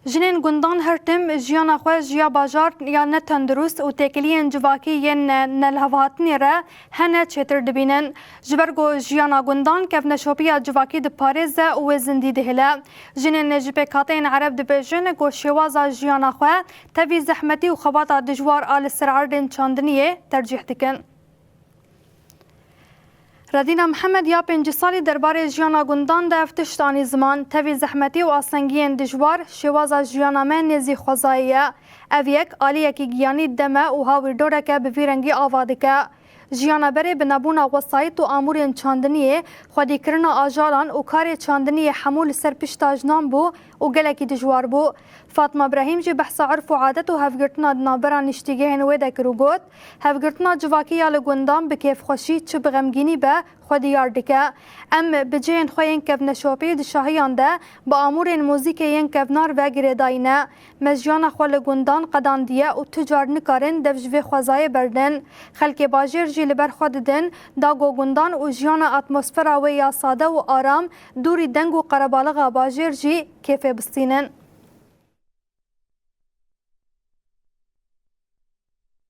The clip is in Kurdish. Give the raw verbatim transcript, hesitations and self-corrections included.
Jinên gundan her tim jiyana xwe ji ya bajar ya ne tendurist û têkiliyên civakî yên ne, nelihevhatinê re hene çêtir dibînin. Ji ber ku jiyana gundan kevneşopiya civakî diparêze û wê zindî dihêle. Jinên ji pêkhateyên ereb dibêjin ku şêwaza jiyana xwe tevî zehmetî û xebata dijwar a li ser erdên çandiniyê tercîh dikin. Redîna Mihemed ya pêncî salî derbarê jiyana gundan de ev tişt anî ziman, tevî zehmetî û astengiyên dijwar, şêwaza jiyana me nêzî xwezayê ye. Ev yek aliyekî giyanî dideme û hawîrdoreke bi vî rengî ava dike. Jiyana berê bi nebûna wesayît û amûrên çandiniyê, xwedîkirina ajalan û karê çandiniyê hemû li ser pişta jinan bû û gelekî dijwar bû. Fatma Brahîm jî behsa urf û adet û hevgirtina di navbera niştîgehên wê de kir û got, Hevgirtina civakî ya li gundan bi kêfxweşî çi bi xemgînî be xwe diyar dike. Em bi cihên xwe yên kevneşopî di şahiyan de bi amûrên muzîkê yên kevnar ve girêdayî ne. Me jiyana xwe li gundan qedandiye û tu car nikarin dev ji vê xwezayê berdin. Xelkê bajêr jî li ber xwe didin, da ku gundan û jiyana atmosfera wê ya sade û aram, dûrî deng û qerebalixa bajêr jî kêfê bistînin.